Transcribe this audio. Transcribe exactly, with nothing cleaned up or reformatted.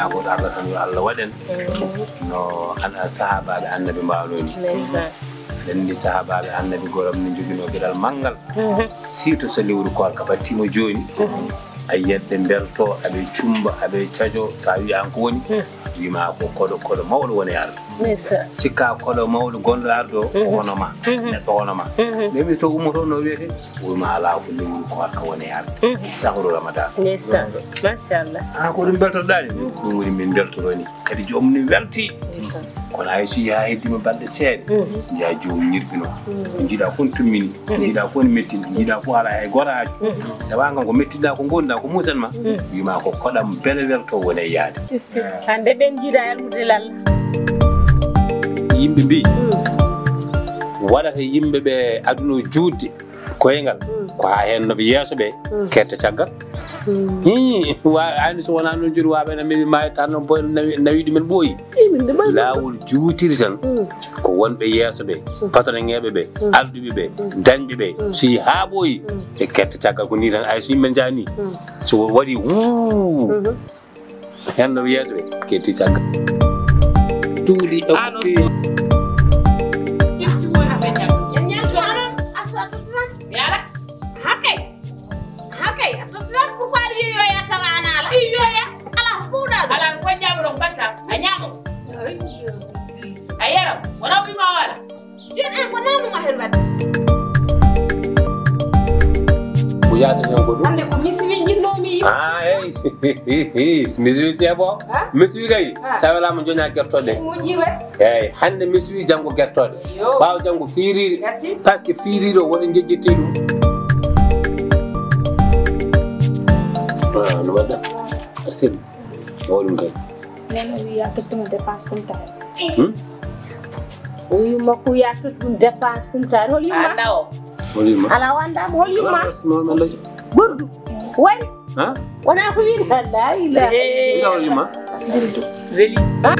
Agoɗo Allah tan yo Allah waɗen. No ana sahaabaaɓe annabi mbaawno ni. Aɗa anndi sahaabaaɓe annabi goram ne njoginoo geɗal manngal. Surtout so lewru koor ka ɓattiima jooni. A yiyat ɓe mbelto, aɓe cumba, aɓe cajo, so a wiyaama ko woni, wiyaama ko koɗo, koɗo mawɗo woni e Allah. Cikka koɗo mawɗo gonɗo e arde o, ko hono ma, neɗɗo hono ma. Ɓe mbi to ummoto no wiyete, wiyaama alaa ko lewru koor ka woni e arde. Sahru Ramadan. Ndeysaan. Machallah. Ah, ko ɗum mbeltoɗaa ni? Ɗum woni min mbeltoɗo ni. Kadi joomum ni welti. Kono hay so yaha heddiima balɗe seeɗa, njiya joomum ñirɓino. Njiɗa fof ne tummini, njiɗa fof ne mettini, njiɗa fof alaa hay gooto haaju. Sabu aan kam ko mettiɗaa, ko ngonɗaa, ko muusanma, wiyaama ko koɗam bele welto woni e yaade. Hannde ɓen njiɗa almude lalla. Yimɓe mbi, waɗata yimɓe ɓe aduna o juutde koyngal, ko haa heen no ɓe yeeso ɓe ketta caggal. Hii, wa-, ani so wonaa noon jooni waaɓe na memi maayo tan noon boy nawi, nawi ɗumen ɓooyi. Laawol juutiri tan, ko wonɓe yeeso ɓe, patronŋeeɓe ɓe, arduɓe ɓe, dañɓe ɓe, so yi haa ɓooyi, ɓe ketta caggal ko nii tan, ay so yimɓe njaani, so waɗi wuu. Heen no yeeso ɓe ketti caggal. Tuuɗi e ko feewi. Yala. Hakay. Hakay. A tottiran pourquoi aɗa wiya yo ya tawa ana ala? Iyo ya. Ala ko puɗa. Ala ko ñaamo ɗo batta. A ñaamo. A yara. Wona wi ma wala. Mbiyen en ko namuma heen waɗde. Ko yaata heen ko ɗum. Hannde ko misiwi njinnoomi yiw. Ah, eyi. Misiwi seebo. Ha? Misiwi kay. Ha. Sa welaama joña gertoɗe. Moƴƴi we. Eyi, hannde misiwi janngo gertoɗe. Yo. Ɓaawo janngo fiiriiri. Merci. Parce que fiiriiri o woni jejjete ɗum. Ah, no waɗa? A seli. Mawɗum kay. Nana wiya tottuma dépense kumtaare. Hmm? O wi makko wiya tottuma dépense kumtaare. Hol yumma? Anda o. Hol yumma? Ala o anda mo hol yumma? Ah, mo, mo, mo. Gordu. Wari. Ha? Wona ko wiide la ilaha. Ina hol yumma? Gordu. Weli. Ha?